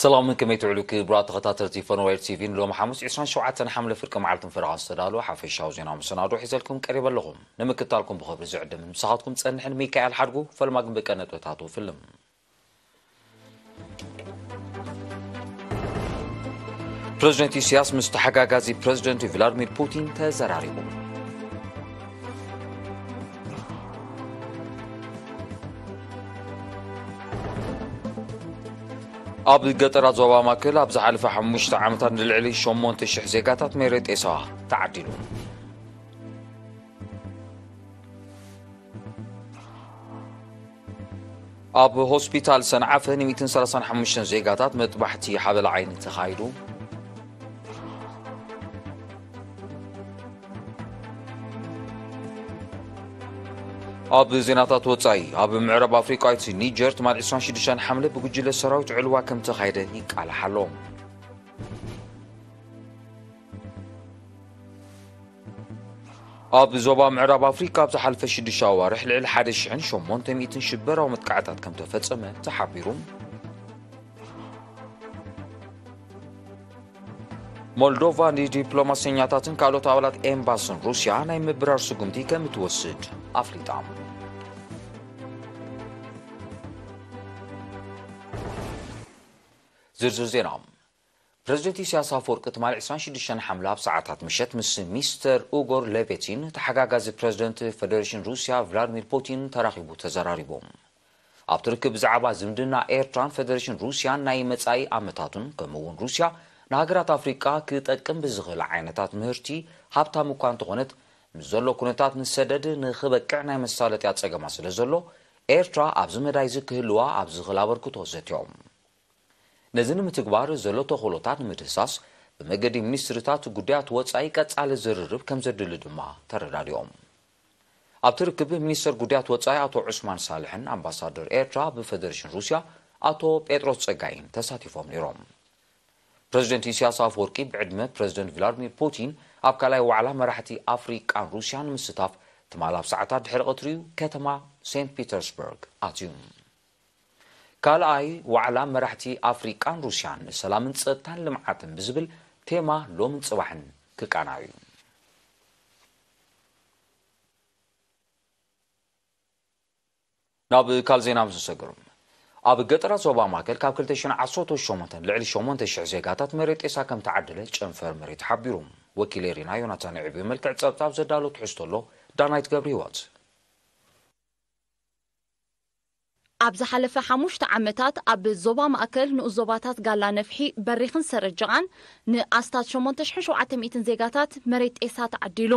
ሰላም፣ ከመይ ትውዕሉ ክቡራት ተኸታተልቲ ፈነወይር ቲቪ? ንሎሚ ሓሙስ ዕስራን ሸውዓተን ሓምለ ፍርቂ መዓልትን ፈረቓን ዝተዳለወ ሓፈሻዊ ዜና መሰናዶ ሒዘልኩም ቀሪበ ኣለኹም። ንምክታልኩም ብኽብሪ ዝዕድምን ምሳኻትኩም ጸንሕን ሚካኤል ሓድጉ። ፈልማ ግን ብቀ ነጥብታቱ ፍልም። ፕረዚደንት ኢሳያስ ምስ ተሓጋጋዚ ፕረዚደንት ቭላድሚር ፑቲን ተዘራሪቡ። ኣብ ገጠራት ዞባ ማእከል ኣብ ዝሓለፈ ሓሙሽተ ዓመታት ንልዕሊ ሸሞንተ ሽሕ ዜጋታት መሬት ጤሳ ተዓዲሉ። ኣብ ሆስፒታል ሰንዓፈ ን ሚእትን ሰላሳን ሓሙሽተን ዜጋታት መጥባሕቲ ሓበል ዓይኒ ተኻይዱ። ኣብ ዜናታት ወጻኢ፣ ኣብ ምዕራብ ኣፍሪቃዊት ኒጀር ትማል ዕስራን ሽዱሽተን ሓምለ ብጉጅለ ሰራዊት ዕልዋ ከም ተኻይደ ይቃላሕ ኣሎ። ኣብ ዞባ ምዕራብ ኣፍሪቃ ኣብ ዝሓለፈ ሽዱሽተ ኣዋርሕ ልዕሊ ሓደ ሽሕን ሸሞንተ ሚእትን ሽበራዊ መጥቃዕታት ከም ተፈጸመ ተሓቢሩ። ሞልዶቫ ንዲፕሎማሰኛታትን ካልኦት ኣባላት ኤምባስን ሩስያ ናይ ምብራር ስጉምቲ ከም እትወስድ ኣፍሊጣ። ዝርዝር ዜና። ፕረዚደንት ኢሳያስ ኣፈወርቂ ትማሊ ዕስራን ሽዱሽተን ሓምለ ኣብ ሰዓታት ምሸት ምስ ሚስተር ኡጎር ሌቪቲን ተሓጋጋዚ ፕረዚደንት ፈደሬሽን ሩስያ ቭላድሚር ፑቲን ተራኺቡ ተዘራሪቦም። ኣብቲ ርክብ ብዛዕባ ዝምድና ኤርትራን ፈደሬሽን ሩስያን ናይ መጻኢ ኣመታቱን፣ ከምኡ እውን ሩስያ ንሃገራት ኣፍሪቃ ክጠቅም ብዝኽእል ዓይነታት ምህርቲ ሃብታም እኳ እንተኾነት፣ ምስ ዘሎ ኩነታት ንሰደድ ንኽበቅዕ ናይ መሳለጥያ ጸገማት ስለ ዘሎ፣ ኤርትራ ኣብዚ መዳይ እዚ ክህልዋ ኣብ ዝኽእል ኣበርክቶ ዘትዮም። ነዚ ንምትግባር ዘሎ ተኽእሎታት ንምድህሳስ ብመገዲ ሚኒስትርታት ጉዳያት ወጻኢ ቀጻሊ ዝርርብ ከም ዘድሊ ድማ ተረዳዲኦም። ኣብቲ ርክብ ሚኒስተር ጉዳያት ወጻኢ ኣቶ ዑስማን ሳልሕን ኣምባሳደር ኤርትራ ብፈደሬሽን ሩስያ ኣቶ ጴጥሮስ ጸጋይን ተሳቲፎም ነይሮም። ፕረዚደንት ኢሳያስ ኣፈወርቂ ብዕድመ ፕረዚደንት ቭላድሚር ፑቲን ኣብ ካልኣይ ዋዕላ መራሕቲ ኣፍሪቃን ሩስያን ንምስታፍ ትማል ኣብ ሰዓታት ድሕሪ ቀትሪ'ዩ ከተማ ሴንት ፒተርስበርግ ኣትዩ። ካልኣይ ዋዕላ መራሕቲ ኣፍሪቃን ሩስያን ንሰላምን ጸጥታን ልምዓትን ብዝብል ቴማ ሎምን ጽባሕን ክቃናዕ እዩ። ናብ ካልእ ዜና ምስ ንሰግር፣ ኣብ ገጠራት ዞባ ማእከል ካብ ክልተ ሽሕን ዓሰርተ ሸሞንተን ልዕሊ ሸሞንተ ሽሕ ዜጋታት መሬት ጤሳ ከም ተዓደለ ጨንፈር መሬት ሓቢሩ። ወኪል ኤሪና ዮናታን ዕብዩ መልክዕ ጸብጻብ ዘዳሎ ትሕዝቶ ኣሎ። ዳናይት ገብረ ህይወት። ኣብ ዝሓለፈ ሓሙሽተ ዓመታት ኣብ ዞባ ማእከል ንኡስ ዞባታት ጋላ ነፍሒ፣ በሪኽን ሰረጀቓን ንኣስታት ሸሞንተ ሽሕን ሸውዓተ ሚእትን ዜጋታት መሬት ጤሳ ተዓዲሉ።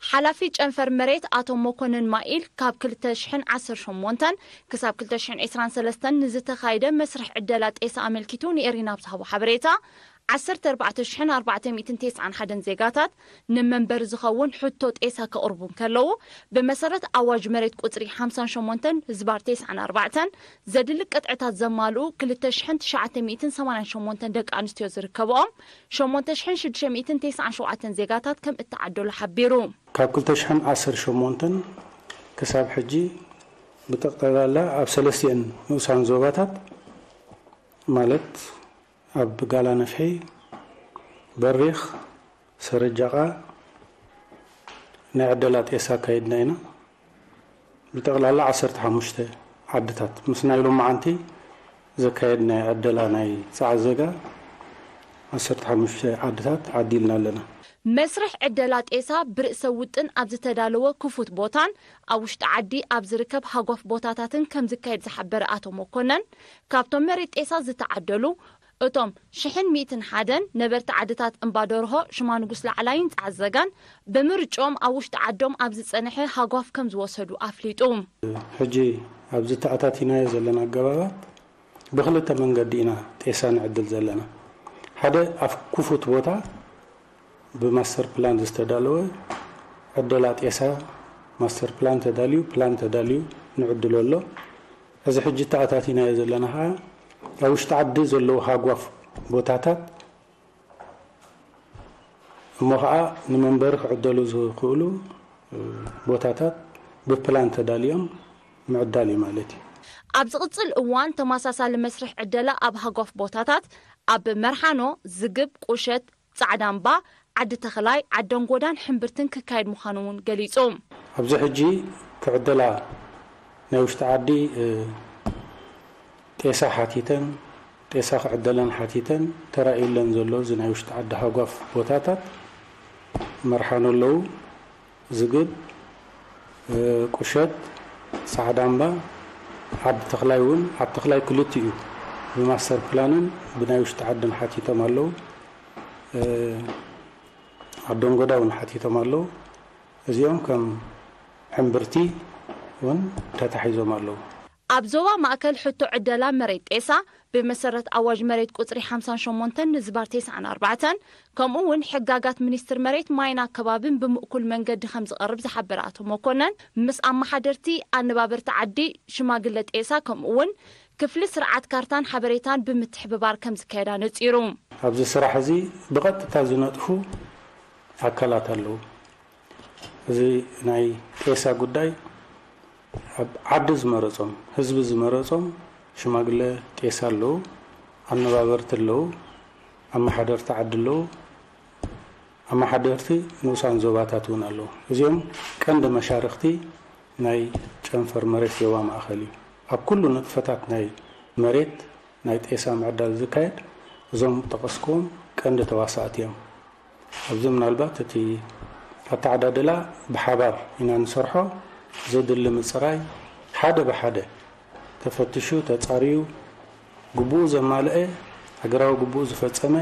ሓላፊ ጨንፈር መሬት ኣቶ መኮንን ማኢል፣ ካብ ክልተ ሽሕን ዓሰርተ ሸሞንተን ክሳብ ክልተ ሽሕን ዕስራን ሰለስተን ንዝተኻየደ መስርሕ ዕደላ ጤሳ ኣመልኪቱ ንኤሪና ኣብ ዝሃቦ ሓበሬታ፣ ዓሰርተ ኣርባዕተ ሽሕን ኣርባዕተ ሚእትን ተስዓን ሓደን ዜጋታት ንመንበሪ ዝኸውን ሕቶ ጤሳ ከቕርቡ እንከለዉ፣ ብመሰረት ኣዋጅ መሬት ቁጽሪ ሓምሳን ሸሞንተን ህዝባር ተስዓን ኣርባዕተን ዘድሊ ቅጥዕታት ዘማልኡ ክልተ ሽሕን ትሽዓተ ሚእትን ሰማንያን ሸሞንተን ደቂ ኣንስትዮ ዝርከብኦም ሸሞንተ ሽሕን ሽዱሽተ ሚእትን ተስዓን ሸውዓተን ዜጋታት ከም እተዓደሉ ሓቢሩ። ካብ ክልተ ሽሕን ዓሰርተ ሸሞንተን ክሳብ ሕጂ ብጠቕላላ ኣብ ሰለስቲኤን ንኡሳን ዞባታት፣ ማለት ኣብ ጋላ ነፍሒ፣ በሪኽ፣ ሰረጃቓ ናይ ዕደላ ጤሳ ኣካይድና ኢና። ብጠቕላላ ዓሰርተ ሓሙሽተ ዓድታት ምስ ናይ ሎማዓንቲ ዘካየድናዮ ዕደላ ናይ ጸዓት ዘጋ ዓሰርተ ሓሙሽተ ዓድታት ዓዲልና ኣለና። መስርሕ ዕደላ ጤሳ ብርእሰ ውጥን ኣብ ዝተዳለወ ክፉት ቦታን ኣብ ውሽጢ ዓዲ ኣብ ዝርከብ ሃጓፍ ቦታታትን ከም ዝካየድ ዝሓበረ ኣቶ መኮነን፣ ካብቶም መሬት ጤሳ ዝተዓደሉ፣ እቶም ሽሕን ሚእትን ሓደን ነበርቲ ዓድታት እምባደርሆ፣ ሽማንጉስ ላዕላይን ጸዓት ዘጋን ብምርጭኦም ኣብ ውሽጢ ዓዶም ኣብ ዝጸንሐ ሃጓፍ ከም ዝወሰዱ ኣፍሊጡ። ሕጂ ኣብዚ ተኣታቲናዮ ዘለና ኣገባባት ብኽልተ መንገዲ ኢና ጤሳ ንዕድል ዘለና። ሓደ ኣብ ክፉት ቦታ ብማስተር ፕላን ዝተዳለወ ዕደላ ጤሳ፣ ማስተር ፕላን ተዳልዩ፣ ፕላን ተዳልዩ ንዕድሎ ኣሎ። እዚ ሕጂ ተኣታቲናዮ ዘለና ኸዓ ኣብ ውሽጢ ዓዲ ዘለዉ ሃጓፍ ቦታታት እሞ ኸዓ ንመንበሪ ክዕደሉ ዝኽእሉ ቦታታት ብፕላን ተዳልዮም ምዕዳል እዩ ማለት እዩ። ኣብ ዝቕጽል እዋን ተመሳሳሊ መስርሕ ዕደላ ኣብ ሃጓፍ ቦታታት ኣብ መርሓኖ፣ ዝግብ፣ ቁሸት፣ ጻዕዳ እምባ፣ ዓዲ ተኽላይ፣ ዓደንጎዳን ሕምብርትን ክካየድ ምዃኑ እውን ገሊጹ። ኣብዚ ሕጂ ክዕደላ ናይ ውሽጢ ዓዲ እ፣ ጤሳ ሓቲተን፣ ጤሳ ክዕደለን ሓቲተን ተራእዩለን ዘሎ እዚ ናይ ውሽጢ ዓዲ ሃጓፍ ቦታታት መርሓኖ ኣለዉ፣ ዝግብ፣ እ፣ ቁሸት፣ ጻዕዳ እምባ፣ ዓዲ ተኽላይ እውን፣ ዓዲ ተኽላይ ክልቲኡ ብማስተር ፕላንን ብናይ ውሽጢ ዓድን ሓቲቶም ኣለዉ። እ፣ ዓደንጎዳ እውን ሓቲቶም ኣለዉ። እዚኦም ከም ሕምብርቲ እውን ተታሒዞም ኣለዉ። ኣብ ዞባ ማእከል ሕቶ ዕደላ መሬት ጤሳ ብመሰረት ኣዋጅ መሬት ቁጽሪ ሓምሳን ሸሞንተን ንዝባር ተስዓን ኣርባዕተን ከምኡ እውን ሕጋጋት ሚኒስትር መሬት ማይን ኣከባብን ብምእኩል መንገዲ ከም ዝቐርብ ዝሓበረ ኣቶ መኮነን፣ ምስ ኣመሓደርቲ ኣነባበርቲ ዓዲ ሽማግለ ጤሳ ከምኡ እውን ክፍሊ ስርዓት ካርታን ሓበሬታን ብምትሕብባር ከም ዝካየድ ኣነጺሩ። ኣብዚ ስራሕ እዚ ብቐጥታ ዝነጥፉ ኣካላት ኣለዉ። እዚ ናይ ጤሳ ጉዳይ ኣብ ዓዲ ዝመረጾም፣ ህዝቢ ዝመረጾም ሽማግለ ጤሳ ኣለዉ፣ ኣነባበርቲ ኣለዉ፣ ኣመሓደርቲ ዓዲ ኣለዉ፣ ኣመሓደርቲ ንኡሳን ዞባታት እውን ኣለዉ። እዚኦም ቀንዲ መሻርኽቲ ናይ ጨንፈር መሬት ዞባ ማእከል እዩ። ኣብ ኩሉ ንጥፈታት ናይ መሬት ናይ ጤሳ ምዕዳል ዝካየድ እዞም ጠቐስክዎም ቀንዲ ተዋሳእቲ እዮም። ኣብዚ ምናልባት እቲ ኣተዓዳድላ ብሓባር ኢና ንሰርሖ። ዘድሊ ምጽራይ ሓደ ብሓደ ተፈትሹ፣ ተጻርዩ፣ ግቡኡ ዘማልአ፣ ሃገራዊ ግቡኡ ዝፈጸመ፣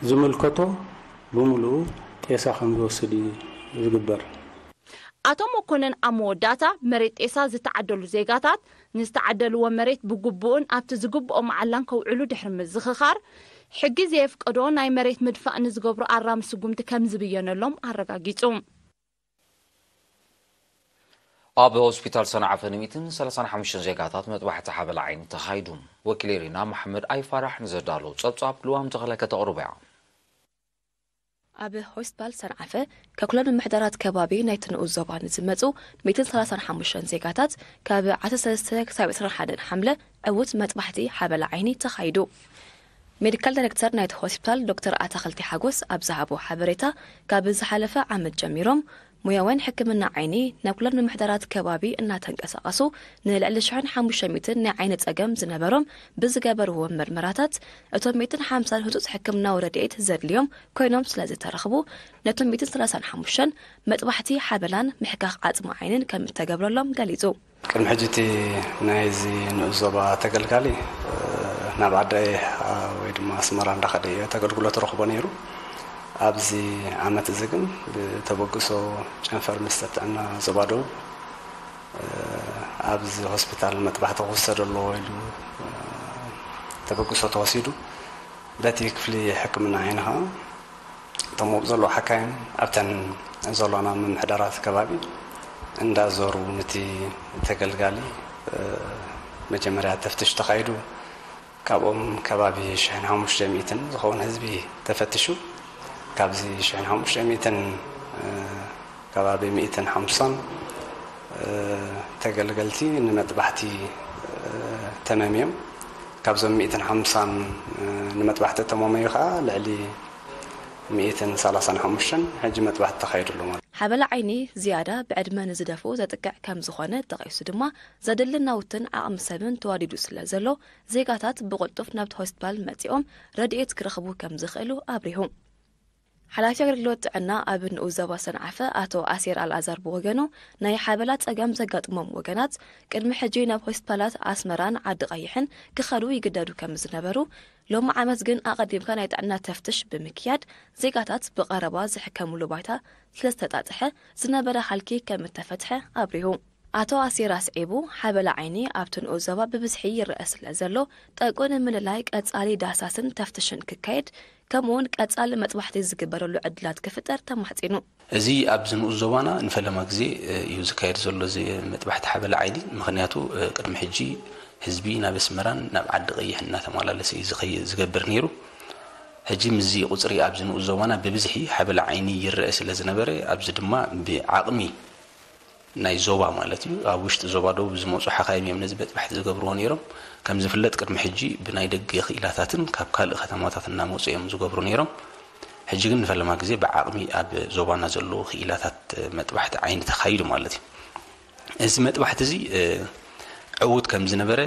ዝምልከቶ ብምሉኡ ጤሳ ከም ዝወስድ እዩ ዝግበር። ኣቶ መኮነን ኣብ መወዳእታ፣ መሬት ጤሳ ዝተዓደሉ ዜጋታት ንዝተዓደልዎ መሬት ብግቡእን ኣብቲ ዝግብኦ መዓላን ከውዕሉ ድሕሪ ምዝኽኻር፣ ሕጊ ዘየፍቀዶ ናይ መሬት ምድፋእ ንዝገብሩ ኣራሚ ስጉምቲ ከም ዝብየነሎም ኣረጋጊጹ። ኣብ ሆስፒታል ሰንዓፈ ንሚእትን ሰላሳን ሓሙሽተን ዜጋታት መጥባሕቲ ሓበላ ዓይኒ ተኻይዱ። ወኪል ኤሪና መሓመድ ኣይፋራሕ ንዘዳሎ ጸብጻብ ልዋም ተኽለ ከተቕርቦ እያ። ኣብ ሆስፒታል ሰንዓፈ ካብ ኩለን ምምሕዳራት ከባቢ ናይቲ ንኡስ ዞባ ንዝመጹ ሚእትን ሰላሳን ሓሙሽተን ዜጋታት ካብ ዓሰርተ ሰለስተ ክሳብ ዕስራን ሓደን ሓምለ ዕዉት መጥባሕቲ ሓበላ ዓይኒ ተኻይዱ። ሜዲካል ዳይሬክተር ናይቲ ሆስፒታል ዶክተር ኣታኽልቲ ሓጎስ ኣብ ዝሃቦ ሓበሬታ፣ ካብ ዝሓለፈ ዓመት ጀሚሮም ሙያውያን ሕክምና ዓይኒ ናብ ኩለን ምምሕዳራት ከባቢ እናተንቀሳቐሱ ንልዕሊ ሽሕን ሓሙሽተ ሚእትን ናይ ዓይኒ ጸገም ዝነበሮም ብዝገበርዎ ምርመራታት፣ እቶም ሚእትን ሓምሳን ህጹጽ ሕክምናዊ ረድኤት ዘድልዮም ኮይኖም ስለ ዝተረኽቡ፣ ነቶም ሚእትን ሰላሳን ሓሙሽተን መጥባሕቲ ሓበላን ምሕካኽ ዓጽሚ ዓይንን ከም እተገብረሎም ገሊጹ። ቅድሚ ሕጂ እቲ ናይዚ ንኡስ ዞባ ተገልጋሊ፣ እ፣ ናብ ዓዲ ቀይሕ፣ እ፣ ወይ ድማ ኣስመራ እንዳኸደ እዩ እቲ ኣገልግሎት ረኽቦ ነይሩ። ኣብዚ ዓመት እዚ ግን ብተበግሶ ጨንፈር ሚኒስትሪ ጥዕና ዞባ ደቡብ፣ እ፣ ኣብዚ ሆስፒታል መጥባሕቲ ክውሰድ ኣለዎ ኢሉ፣ እ፣ ተበግሶ ተወሲዱ። በቲ ክፍሊ ሕክምና ዓይኒ ኸዓ እቶም ኣብኡ ዘለዉ ሓካይም ኣብተን ዘሎና ምምሕዳራት ከባቢ እንዳዞሩ ነቲ ተገልጋሊ፣ እ፣ መጀመርያ ተፍትሽ ተኻይዱ። ካብኦም ከባቢ ሽሕን ሓሙሽተ ሚእትን ዝኸውን ህዝቢ ተፈትሹ። ካብዚ ሽሕን ሓሙሽተ ሚእትን፣ እ፣ ከባቢ ሚእትን ሓምሳን፣ እ፣ ተገልገልቲ ንመጥባሕቲ፣ እ፣ ተመምዮም። ካብዞም ሚእትን ሓምሳን፣ እ፣ ንመጥባሕቲ እተመመዩ ኸዓ ልዕሊ ሚእትን ሰላሳን ሓሙሽተን ሕጂ መጥባሕቲ ተኻይዱሉ ማለት። ሓበላ ዓይኒ ዝያዳ ብዕድመ ንዝደፍኡ ዘጥቅዕ ከም ዝኾነ ጠቒሱ ድማ፣ ዘድሊ ናውትን ዓቕሚ ሰብን ተዋዲዱ ስለ ዘሎ፣ ዜጋታት ብቕልጡፍ ናብቲ ሆስፒታል መጺኦም ረድኤት ክረኽቡ ከም ዝኽእሉ ኣብሪሁ። ሓላፊ ኣገልግሎት ጥዕና ኣብ ንኡስ ዞባ ሰንዓፈ ኣቶ ኣሴር ኣልኣዛር ብወገኑ፣ ናይ ሓበላ ጸገም ዘጋጥሞም ወገናት ቅድሚ ሕጂ ናብ ሆስፒታላት ኣስመራን ዓዲ ቀይሕን ክኸዱ ይግደዱ ከም ዝነበሩ፣ ሎሚ ዓመት ግን ኣቐዲምካ ናይ ጥዕና ተፍትሽ ብምክያድ ዜጋታት ብቐረባ ዝሕከምሉ ባይታ ስለ ዝተጣጥሐ ዝነበረ ሃልኪ ከም እተፈትሐ ኣብሪሁ። ኣቶ ኣሴር ኣስዒቡ፣ ሓበላ ዓይኒ ኣብቲ ንኡስ ዞባ ብብዝሒ ይረአ ስለ ዘሎ፣ ጠንቁ ንምልላይ ቀጻሊ ዳህሳስን ተፍትሽን ክካየድ፣ ከምኡውን ቀጻሊ መጥባሕቲ ዝግበረሉ ዕድላት ክፍጠር ተማሕጺኑ። እዚ ኣብዚ ንኡስ ዞባና ንፈለማ ግዜ፣ እ፣ እዩ ዝካየድ ዘሎ እዚ መጥባሕቲ ሓበላ ዓይኒ። ምኽንያቱ፣ እ፣ ቅድሚ ሕጂ ህዝቢ ናብ ኣስመራን ናብ ዓዲ ቀይሕ እናተመላለሰ እዩ ዝኸይ-፣ ዝገብር ነይሩ። ሕጂ ምስዚ ቁጽሪ ኣብዚ ንኡስ ዞባና ብብዝሒ ሓበላ ዓይኒ ይረአ ስለ ዝነበረ፣ ኣብዚ ድማ ብዓቕሚ ናይ ዞባ ማለት እዩ። ኣብ ውሽጢ ዞባ ደቡብ ዝመፁ ሓኻይም እዮም ነዚ መጥባሕቲ ዝገብርዎ ነይሮም። ከም ዝፍለጥ ቅድሚ ሕጂ ብናይ ደገ ክኢላታትን ካብ ካልእ ከተማታት እናመፁ እዮም ዝገብሩ ነይሮም። ሕጂ ግን ንፈለማ ግዜ ብዓቕሚ ኣብ ዞባና ዘለዉ ክኢላታት መጥባሕቲ ዓይኒ ተኻይዱ ማለት እዩ። እዚ መጥባሕቲ እዚ ዕዉት ከም ዝነበረ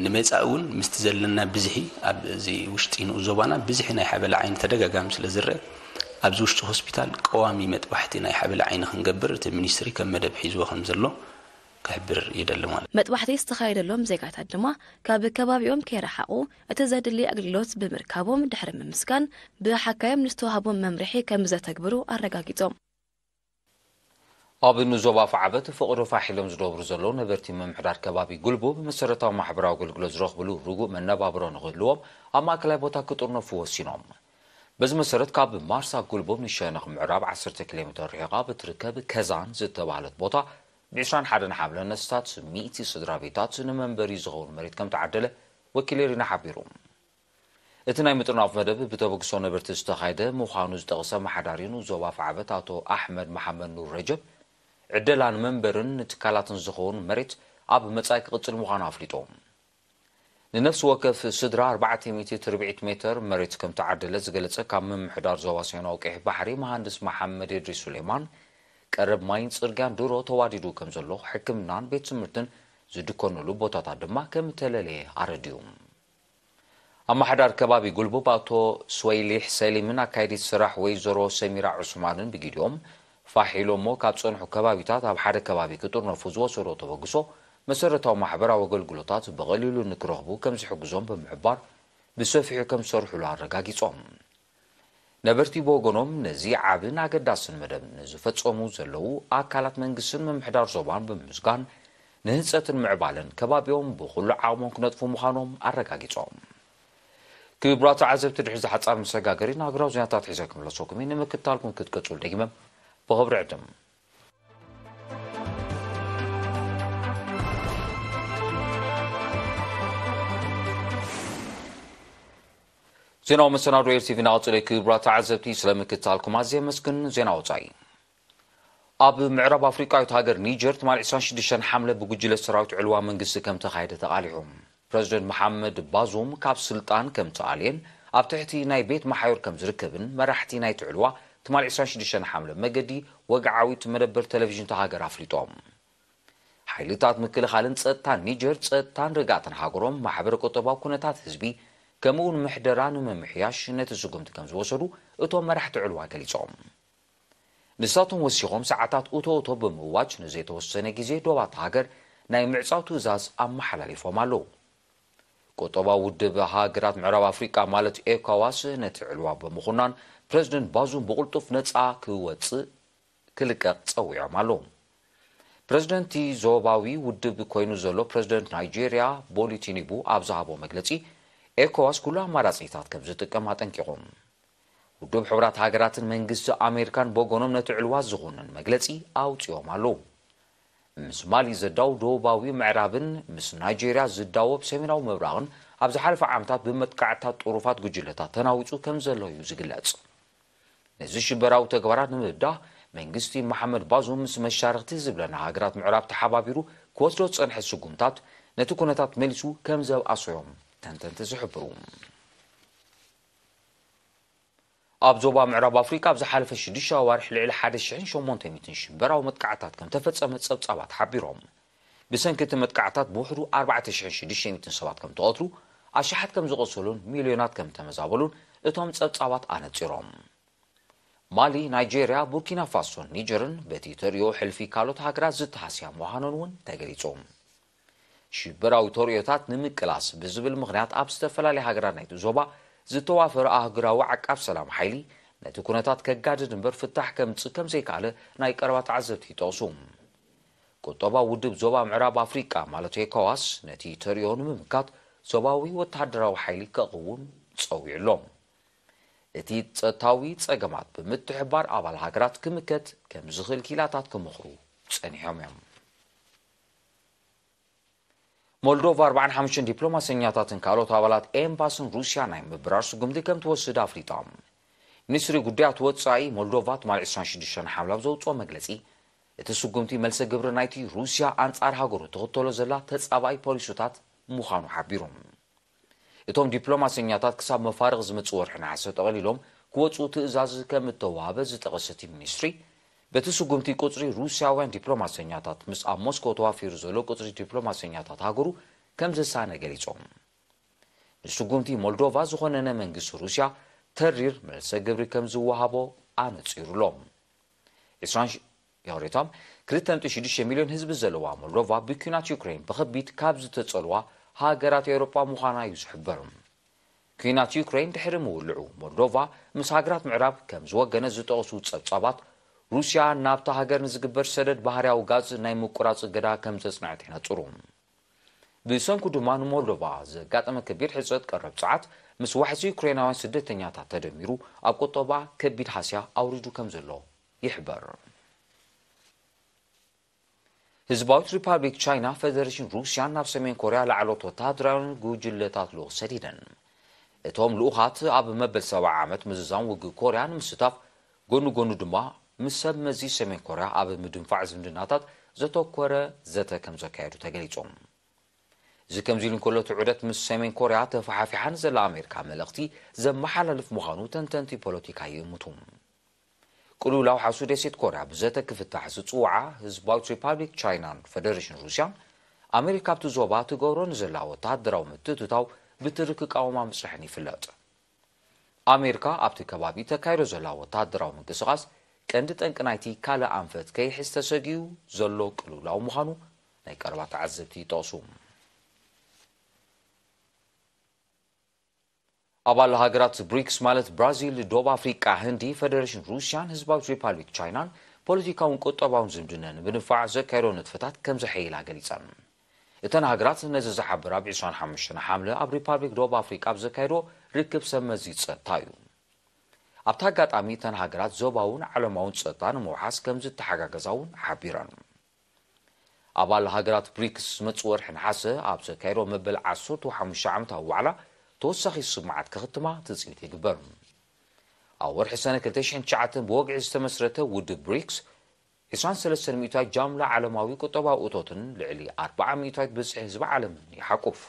ንመጻኢ እውን ምስቲ ዘለና ብዝሒ ኣብዚ ውሽጢ ንኡስ ዞባና ብዝሒ ናይ ሓበላ ዓይኒ ተደጋጋሚ ስለ ዝረአ ኣብዚ ውሽጢ ሆስፒታል ቀዋሚ መጥባሕቲ ናይ ሓበላ ዓይኒ ክንገብር እቲ ሚኒስትሪ ከም መደብ ሒዝዎ ከም ዘሎ ክሕብር ይደሊ ማለት። መጥባሕቲ ዝተኻየደሎም ዜጋታት ድማ ካብ ከባቢኦም ከይረሓቑ እቲ ዘድሊ ኣገልግሎት ብምርካቦም ድሕሪ ምምስጋን ብሓካዮም ንዝተዋህቦም መምርሒ ከም ዘተግብሩ ኣረጋጊጾም። ኣብ ንዞባ ፋዕበት ፈቕዶ ፋሕ ኢሎም ዝነብሩ ዘለዉ ነበርቲ ምምሕዳር ከባቢ ጉልቦ ብመሰረታዊ ማሕበራዊ ኣገልግሎት ዝረኽብሉ ርጉእ መነባብሮ ንክህልዎም ኣብ ማእከላይ ቦታ ክጥርነፉ ወሲኖም። በዚ መሰረት ካብ ማርሳ ጉልቦ ንሸነኽ ምዕራብ ዓሰርተ ኪሎ ሜትር ርሒቓ ብትርከብ ከዛን ዝተባህለት ቦታ ብ ዕስራን ሓደን ሓምለ ነስታት ሚእቲ ስድራ ቤታት ንመንበሪ ዝኸውን መሬት ከም ተዓደለ ወኪል ኤሪና ሓቢሩ። እቲ ናይ ምጥርናፍ መደብ ብተበግሶ ነበርቲ ዝተኻየደ ምዃኑ ዝጠቕሰ ኣመሓዳሪ ንዞባ ፋዕበት ኣቶ ኣሕመድ መሓመድ ኑር ረጀብ፣ ዕደላ ንመንበርን ንትካላትን ዝኸውን መሬት ኣብ መጻኢ ክቕጽል ምዃኑ ኣፍሊጡ። ንነፍሲ ወከፍ ስድራ ኣርባዕተ ሚእቲ ትርብዒት ሜተር መሬት ከም ተዓደለ ዝገለጸ ካብ ምምሕዳር ዞባ ሰሜናዊ ቀይሕ ባሕሪ መሃንድስ መሓመድ እድሪስ ሱሌማን፣ ቀረብ ማይን ጽርግያን ድሮ ተዋዲዱ ከም ዘሎ፣ ሕክምናን ቤት ትምህርትን ዝድኮነሉ ቦታታት ድማ ከም እተለለየ ኣረዲኡ። ኣመሓዳሪ ከባቢ ጉልቡብ ኣቶ ስወይሊሕ ሰሊምን ኣካየዲት ስራሕ ወይዘሮ ሰሚራ ዑስማንን ብጊዲኦም ፋሕ ኢሎሞ ካብ ዝጸንሑ ከባቢታት ኣብ ሓደ ከባቢ ክጥርነፉ ዝወሰዶ ተበግሶ፣ መሰረታዊ ማሕበራዊ ኣገልግሎታት ብቐሊሉ ንክረኽቡ ከም ዝሕግዞም ብምሕባር፣ ብሰፊሑ ከም ዝሰርሑሉ ኣረጋጊጾም። ነበርቲ ብወገኖም ነዚ ዓብን ኣገዳስን መደብ ንዝፈጸሙ ዘለዉ ኣካላት መንግስትን ምምሕዳር ዞባን ብምምስጋን፣ ንህንጸትን ምዕባለን ከባቢኦም ብኹሉ ዓቕሞም ክነጥፉ ምዃኖም ኣረጋጊጾም። ክቡራት ተዓዘብቲ፣ ድሕሪ እዚ ሓጻር መሰጋገሪ ንኣህጉራዊ ዜናታት ሒዘ ክምለሰኩም እየ። ንምክትታልኩም ክትቀጽሉ ደጊመ ብኽብሪ ዕድም። ዜናዊ መሰናዶ ኤርቲቪ እናቐጸለ እዩ። ክቡራት ተዓዘብቲ፣ ስለ ምክትታልኩም ኣዝየ የመስግን። ዜና ወጻኢ። ኣብ ምዕራብ ኣፍሪቃዊት ሃገር ኒጀር ትማሊ ዕስራን ሽዱሽተን ሓምለ ብጉጅለ ሰራዊት ዕልዋ መንግስቲ ከም ተኻየደ ተቓሊሑ። ፕረዚደንት መሓመድ ባዙም ካብ ስልጣን ከም ተኣልየን ኣብ ትሕቲ ናይ ቤት መሓዮር ከም ዝርከብን መራሕቲ ናይቲ ዕልዋ ትማሊ ዕስራን ሽዱሽተን ሓምለ መገዲ ወግዓዊት መደበር ቴሌቪዥን እታ ሃገር ኣፍሊጦም። ሓይልታት ምክልኻልን ጸጥታን ኒጀር ጸጥታን ርግኣትን ሃገሮም፣ ማሕበረ ቁጠባዊ ኩነታት ህዝቢ፣ ከምኡውን ምሕደራ ንምምሕያሽ ነቲ ስጉምቲ ከም ዝወሰዱ እቶም መራሕቲ ዕልዋ ገሊጾም። ንሳቶም ወሲኾም፣ ሰዓታት እቶ እቶ ብምእዋጅ ንዘይተወሰነ ግዜ ዶባት ሃገር ናይ ምዕጻው ትእዛዝ ኣመሓላሊፎም ኣለዉ። ቁጠባዊ ውድብ ሃገራት ምዕራብ ኣፍሪቃ ማለት ኤኮዋስ ነቲ ዕልዋ ብምኹናን ፕረዚደንት ባዙም ብቕልጡፍ ነጻ ክወጽእ ክልቀቕ ጸዊዖም ኣለዉ። ፕረዚደንት እቲ ዞባዊ ውድብ ኮይኑ ዘሎ ፕረዚደንት ናይጄርያ ቦሊ ቲኒቡ ኣብ ዝሃቦ መግለጺ፣ ኤኮዋስ ኩሉ ኣማራጺታት ከም ዝጥቀም ኣጠንቂቖም። ውድብ ሕቡራት ሃገራትን መንግስቲ ኣሜሪካን ብወገኖም ነቲ ዕልዋ ዝኹንን መግለጺ ኣውጺኦም ኣለዉ። ምስ ማሊ ዘዳው ደቡባዊ ምዕራብን ምስ ናይጄርያ ዝዳወብ ሰሜናዊ ምብራቕን ኣብ ዝሓለፈ ዓመታት ብመጥቃዕትታት ጥሩፋት ጉጅለታት ተናዊጹ ከም ዘሎ እዩ ዝግለጽ። ነዚ ሽበራዊ ተግባራት ንምብዳህ መንግስቲ መሓመድ ባዙም ምስ መሻርኽቲ ዝብለና ሃገራት ምዕራብ ተሓባቢሩ ክወስዶ ዝጸንሐ ስጉምታት ነቲ ኩነታት መሊሱ ከም ዘብኣሶ እዮም ተንተንቲ ዝሕብሩ። ኣብ ዞባ ምዕራብ ኣፍሪቃ ኣብ ዝሓለፈ ሽዱሽተ ኣዋርሕ ልዕሊ ሓደ ሽሕን ሸሞንተ ሚእትን ሽበራዊ መጥቃዕታት ከም ተፈጸመ ጸብጻባት ሓቢሮም። ብሰንኪ እቲ መጥቃዕታት ብውሕዱ ኣርባዕተ ሽሕን ሽዱሽተ ሚእትን ሰባት ከም ተቐትሉ፣ ኣሽሓት ከም ዝቖሰሉን ሚልዮናት ከም ተመዛበሉን እቶም ጸብጻባት ኣነጺሮም። ማሊ፣ ናይጄርያ፣ ቡርኪና ፋሶን ኒጀርን በቲ ተርእዮ ሕልፊ ካልኦት ሃገራት ዝተሃስያ ምዃነን እውን ተገሊጹ። ሽበራዊ ተርእዮታት ንምቅላስ ብዝብል ምኽንያት ኣብ ዝተፈላለያ ሃገራት ናይቲ ዞባ ዝተዋፈረ ኣህጉራዊ ዓቃብ ሰላም ሓይሊ ነቲ ኩነታት ከጋድድ እምበር ፍታሕ ከምጽእ ከም ዘይከኣለ ናይ ቀረባ ተዓዘብቲ ይጠቕሱ። ቁጠባዊ ውድብ ዞባ ምዕራብ ኣፍሪቃ ማለት ኤኮዋስ ነቲ ተርእዮ ንምምካት ዞባዊ ወተሃደራዊ ሓይሊ ከቕውም ጸዊዑ ኣሎ። እቲ ጸጥታዊ ጸገማት ብምትሕብባር ኣባል ሃገራት ክምከት ከም ዝኽእል ኪላታት ክመኽሩ ጸኒሖም እዮም። ሞልዶቫ ኣርባዓን ሓሙሽተን ዲፕሎማሰኛታትን ካልኦት ኣባላት ኤምባስን ሩስያ ናይ ምብራር ስጉምቲ ከም ትወስድ ኣፍሊጣ። ሚኒስትሪ ጉዳያት ወጻኢ ሞልዶቫ ትማሊ ዕስራን ሽዱሽተን ሓምለ ኣብ ዘውጽኦ መግለጺ፣ እቲ ስጉምቲ መልሰ ግብሪ ናይቲ ሩስያ ኣንጻር ሃገሩ ትኽተሎ ዘላ ተጻባኢ ፖሊሲታት ምዃኑ ሓቢሩ። እቶም ዲፕሎማሰኛታት ክሳብ መፋርቕ ዝመጽእ ወርሒ ነሓሰ ጠቕሊሎም ክወጽኡ ትእዛዝ ከም እተዋህበ ዝጠቐሰ እቲ ሚኒስትሪ፣ በቲ ስጉምቲ ቁጽሪ ሩስያውያን ዲፕሎማሰኛታት ምስ ኣብ ሞስኮ ተዋፊሩ ዘሎ ቁጽሪ ዲፕሎማሰኛታት ሃገሩ ከም ዘሳነ ገሊጾም። ንስጉምቲ ሞልዶቫ ዝኾነነ መንግስቲ ሩስያ ተሪር መልሰ ግብሪ ከም ዝወሃቦ ኣነጺሩሎም። 20 ይቕሬታ፣ 2.6 ሚልዮን ህዝቢ ዘለዋ ሞልዶቫ ብኲናት ዩክሬን ብኸቢድ ካብ ዝተጸልዋ ሃገራት ኤውሮጳ ምዃና እዩ ዝሕበር። ኲናት ዩክሬን ድሕሪ ምውልዑ፣ ሞልዶቫ ምስ ሃገራት ምዕራብ ከም ዝወገነ ዝጠቕሱ ጸብጻባት፣ ሩስያ ናብታ ሃገር ንዝግበር ሰደድ ባህርያዊ ጋዝ ናይ ምቁራጽ እገዳ ከም ዘጽንዐት ይነጽሩ። ብሰንኩ ድማ ንሞልዶቫ ዘጋጠመ ከቢድ ሕጽረት ቀረብ ጸዓት ምስ ዋሕዚ ዩክሬናውያን ስደተኛታት ተደሚሩ ኣብ ቁጠባ ከቢድ ሃስያ ኣውሪዱ ከም ዘሎ ይሕበር። ህዝባዊት ሪፓብሊክ ቻይና ፈደሬሽን ሩስያን ናብ ሰሜን ኮርያ ላዕሎት ወተሃደራውያን ጉጅለታት ልኡኽ ሰዲደን። እቶም ልኡኻት ኣብ መበል ሰብዓ ዓመት ምዝዛም ውግእ ኮርያ ንምስታፍ፣ ጎኒ ጎኒ ድማ ምስ ሰብ መዚ ሰሜን ኮርያ ኣብ ምድንፋዕ ዝምድናታት ዘተኮረ ዘተ ከም ዘካየዱ ተገሊጾም። እዚ ከምዚ ኢሉ እንከሎ፣ እቲ ዑደት ምስ ሰሜን ኮርያ ተፈሓፊሓ ንዘላ ኣሜሪካ መልእኽቲ ዘመሓላልፍ ምዃኑ ተንተንቲ ፖለቲካ ይእምቱ። ቅልውላው ሓሱ ደሴት ኮርያ ብዘተ ክፍታሕ ዝጽውዓ ህዝባዊት ሪፓብሊክ ቻይናን ፈደሬሽን ሩስያን፣ ኣሜሪካ ኣብቲ ዞባ ትገብሮ ንዘላ ወተሃደራዊ ምትእትታው ብትሪ ክቃወማ ምጽንሐን ይፍለጥ። ኣሜሪካ ኣብቲ ከባቢ ተካይዶ ዘላ ወተሃደራዊ ምንቅስቓስ ቀንዲ ጠንቂ ናይቲ ካልእ ኣንፈት ከይሕዝ ተሰጊኡ ዘሎ ቅልውላው ምዃኑ ናይ ቀረባ ተዓዘብቲ ይጠቕሱ። ኣባል ሃገራት ብሪክስ ማለት ብራዚል፣ ደቡብ ኣፍሪቃ፣ ህንዲ፣ ፈደሬሽን ሩስያን ህዝባዊት ሪፓብሊክ ቻይናን ፖለቲካውን ቁጠባውን ዝምድነን ብምድንፋዕ ዘካየዶ ንጥፈታት ከም ዘሐይላ ገሊጸን። እተን ሃገራት ነዚ ዝሓብር ኣብ 25 ሓምለ ኣብ ሪፓብሊክ ደቡብ ኣፍሪቃ ኣብ ዘካየዶ ርክብ ሰብ መዚ ጸጥታ እዩ። ኣብቲ ኣጋጣሚ እተን ሃገራት ዞባውን ዓለማውን ጸጥታ ንምውሓስ ከም ዝተሓጋገዛ እውን ሓቢረን። ኣባል ሃገራት ብሪክስ ዝመጽእ ወርሒ ነሓሰ ኣብ ዘካየዶ መበል 15 ዓመታዊ ዋዕላ ተወሳኺ ስምዓት ከኽትማ ትጽቢት ይግበር። ኣብ ወርሒ ሰነ 2009 ብወግዒ ዝተመስረተ ውድብ ብሪክስ 23% ጃምላ ዓለማዊ ቁጠባዊ እቶትን ልዕሊ 40% ብዝሒ ህዝቢ ዓለምን ይሓቁፍ።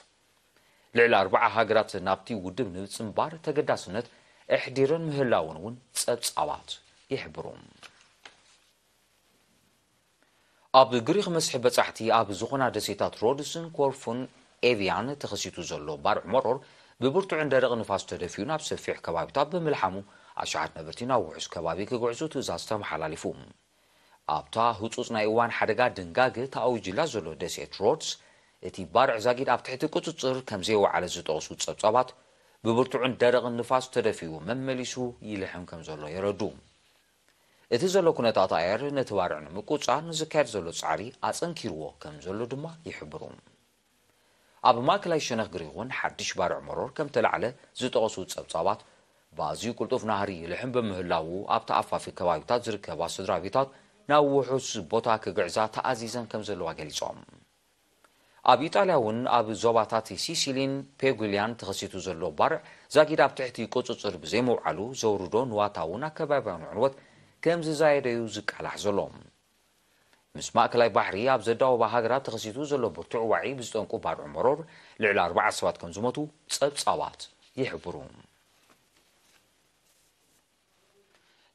ልዕሊ ኣርባዓ ሃገራት ናብቲ ውድብ ንምጽንባር ተገዳስነት ኣሕዲረን ምህላውን እውን ጸብጻባት ይሕብሩ። ኣብ ግሪኽ መስሕብ በጻሕቲ ኣብ ዝኾና ደሴታት ሮድስን ኮርፉን ኤቪያን ተኸሲቱ ዘሎ ባርዕ መሮር ብብርቱዕን ደረቕ ንፋስ ተደፊኡ ናብ ሰፊሕ ከባቢታት ብምልሓሙ፣ ኣሽሓት ነበርቲ ናብ ውሑስ ከባቢ ክግዕዙ ትእዛዝ ተመሓላሊፉ። ኣብታ ህጹጽ ናይ እዋን ሓደጋ ድንጋገ ተኣዊጅላ ዘሎ ደሴት ሮድስ፣ እቲ ባርዕ ዛጊድ ኣብ ትሕቲ ቁጽጽር ከም ዘይወዓለ ዝጠቕሱ ጸብጻባት፣ ብብርቱዕን ደረቕን ንፋስ ተደፊኡ መመሊሱ ይልሕም ከም ዘሎ የረዱ። እቲ ዘሎ ኩነታት ኣየር ነቲ ባርዕ ንምቁጽጻር ንዝካየድ ዘሎ ጻዕሪ ኣጸንኪርዎ ከም ዘሎ ድማ ይሕብሩ። ኣብ ማእከላይ ሸነኽ ግሪኽ እውን ሓድሽ ባርዕ መሮር ከም ተላዕለ ዝጠቐሱ ጸብጻባት፣ ብኣዝዩ ቅልጡፍ ናህሪ ይልሕም ብምህላዉ፣ ኣብ ተኣፋፊ ከባቢታት ዝርከባ ስድራ ቤታት ናብ ውሑስ ቦታ ክግዕዛ ተኣዚዘን ከም ዘለዋ ገሊጾም። ኣብ ኢጣልያ እውን ኣብ ዞባታት ሲሲሊን ፔጉሊያን ተኸሲቱ ዘሎ ባርዕ ዛጊድ ኣብ ትሕቲ ቁጽጽር ብዘይምውዓሉ፣ ዘውርዶ ንዋታውን ኣከባቢያውን ዕንወት ከም ዝዛየደ እዩ ዝቃላሕ ዘሎ። ምስ ማእከላይ ባሕሪ ኣብ ዘዳወባ ሃገራት ተኸሲቱ ዘሎ ብርቱዕ ዋዒ ብዝጠንቁ ባርዕ መሮር ልዕሊ ኣርባዓ ሰባት ከም ዝሞቱ ጸብጻባት ይሕብሩ።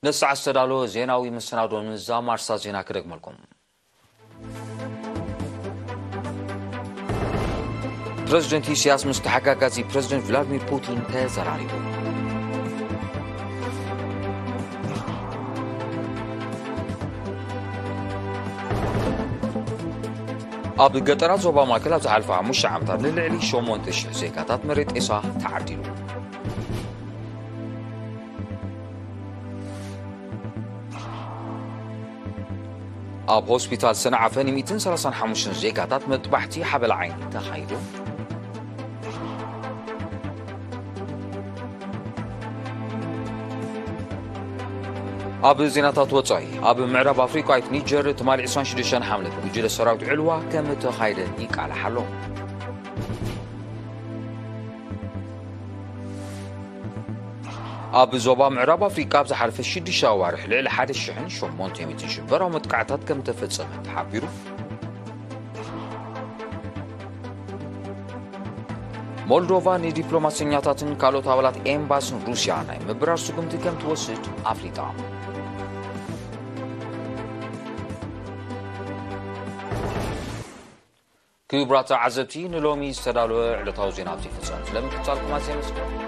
ነዚ ሰዓት ዝተዳለወ ዜናዊ መሰናዶ ንምዝዛም ኣርእስታት ዜና ክደግመልኩም። ፕረዚደንት ኢሳያስ ምስ ተሓጋጋዚ ፕረዚደንት ቭላድሚር ፑቲን ተዘራሪቡ። ኣብ ገጠራት ዞባ ማእከል ኣብ ዝሓለፈ ሓሙሽተ ዓመታት ንልዕሊ ሸሞንተ ሽሕ ዜጋታት መሬት ጤሳ ተዓዲሉ። ኣብ ሆስፒታል ሰንዓፈ ን ሚእትን ሰላሳን ሓሙሽተን ዜጋታት መጥባሕቲ ሓበላ ዓይኒ ተኻይዱ። ኣብ ዜናታት ወጻኢ፣ ኣብ ምዕራብ ኣፍሪቃዊት ኒጀር ትማሊ ዕስራን ሽዱሽተን ሓምለ ብጉጅለ ሰራዊት ዕልዋ ከም እተኻየደ ይቃላሕ ኣሎ። ኣብ ዞባ ምዕራብ ኣፍሪቃ ኣብ ዝሓለፈ ሽዱሽተ ኣዋርሕ ልዕሊ ሓደ ሽሕን ሸሞንተ ሚእትን ሽበራዊ መጥቃዕታት ከም ተፈጸመ ተሓቢሩ። ሞልዶቫ ንዲፕሎማሰኛታትን ካልኦት ኣባላት ኤምባስን ሩስያ ናይ ምብራር ስጉምቲ ከም ትወስድ ኣፍሊጣ። ክቡራት ተዓዘብቲ፣ ንሎሚ ዝተዳለወ ዕለታዊ ዜና ኣብዚ ይፍጸም። ስለምክትታልኩም ኣዝየ ኣመስግን።